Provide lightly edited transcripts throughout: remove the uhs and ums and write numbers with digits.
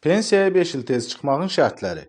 Pensiyaya 5 il tez çıxmağın şərtləri.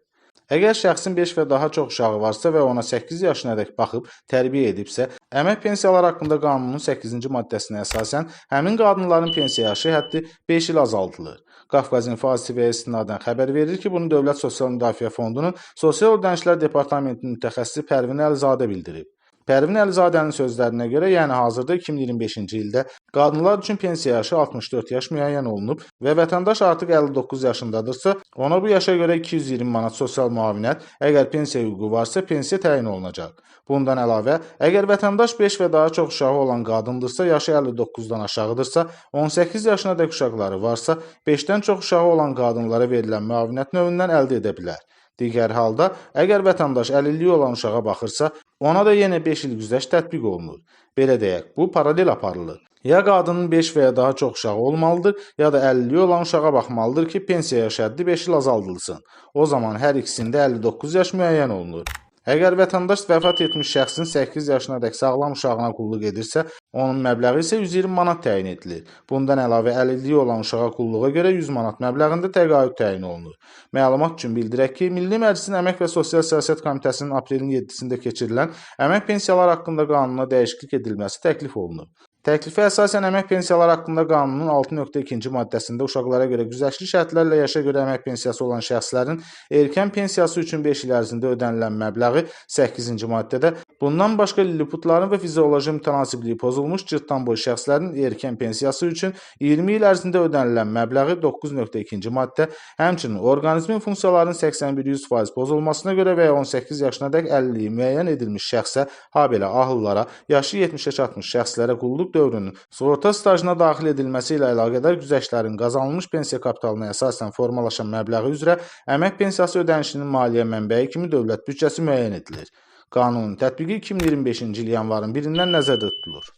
Əgər şəxsin 5 və daha çox uşağı varsa və ona 8 yaşınadək baxıb tərbiyə edibsə, əmək pensiyaları haqqında qanunun 8-ci maddəsinə əsasən həmin qadınların pensiya yaşı həddi 5 il azaldılır. Qafqaz İnfo TV-yə istinadən xəbər verir ki, bunu Dövlət Sosial Müdafiə Fondunun Sosial Ödənişlər Departamentinin mütəxəssisi Pərvin Əlizadə bildirib. Pərvin Əlizadənin sözlərinə görə, yəni hazırda 2025-ci ildə qadınlar üçün pensiya yaşı 64 yaş müəyyən olunub və vətəndaş artıq 59 yaşındadırsa, ona bu yaşa görə 220 manat sosial müavinət, əgər pensiya hüququ varsa, pensiya təyin olunacaq. Bundan əlavə, əgər vətəndaş 5 və daha çox uşağı olan qadındırsa, yaşı 59-dan aşağıdırsa, 18 yaşınadək uşaqları varsa, 5-dən çox uşağı olan qadınlara verilən müavinət növündən əldə edə bilər. Digər halda, əgər vətəndaş əlilliyi olan uşağa baxırsa, ona da yenə 5 il güzəşt tətbiq olunur. Belə deyək, bu paralel aparılır. Ya qadının 5 və ya daha çox uşağı olmalıdır, ya da əlilliyi olan uşağa baxmalıdır ki, pensiya yaş həddi 5 il azaldılsın. O zaman hər ikisində 59 yaş müəyyən olunur. Əgər vətəndaş vəfat etmiş şəxsin 8 yaşınadək sağlam uşağına qulluq edirsə, onun məbləği isə 120 manat təyin edilir. Bundan əlavə əlilliyi olan uşağa qulluğa görə 100 manat məbləğində təqaüd təyin olunur. Məlumat üçün bildirək ki, Milli Məclisin Əmək və Sosial Siyasət Komitəsinin aprelin 7-sində keçirilən əmək pensiyaları haqqında qanuna dəyişiklik edilməsi təklif olunub. Təklifə əsasən əmək pensiyaları haqqında qanunun 6.2-ci maddəsində uşaqlara görə güzəştli şərtlərlə yaşa görə əmək pensiyası olan şəxslərin erkən pensiyası üçün 5 il ərzində ödənilən məbləği 8-ci maddədə, bundan başqa lilliputların və fizioloji mütənasibliyi pozulmuş cırtdanboy şəxslərin erkən pensiyası üçün 20 il ərzində ödənilən məbləği 9.2-ci maddə, həmçinin orqanizmin funksiyalarının 81-100% pozulmasına görə və ya 18 yaşınadək əlilliyi müəyyən edilmiş şəxsə, habelə ahıllara, yaşı 70-ə çatmış şəxslərə qulluq dövrünün sığorta stajına daxil edilməsi ilə əlaqədar güzəştlərin qazanılmış pensiya kapitalına əsasən formalaşan məbləği üzrə əmək pensiyası ödənişinin maliyyə mənbəyi kimi dövlət büdcəsi müəyyən edilir. Qanunun tətbiqi 2025-ci il yanvarın 1-dən nəzərdə tutulur.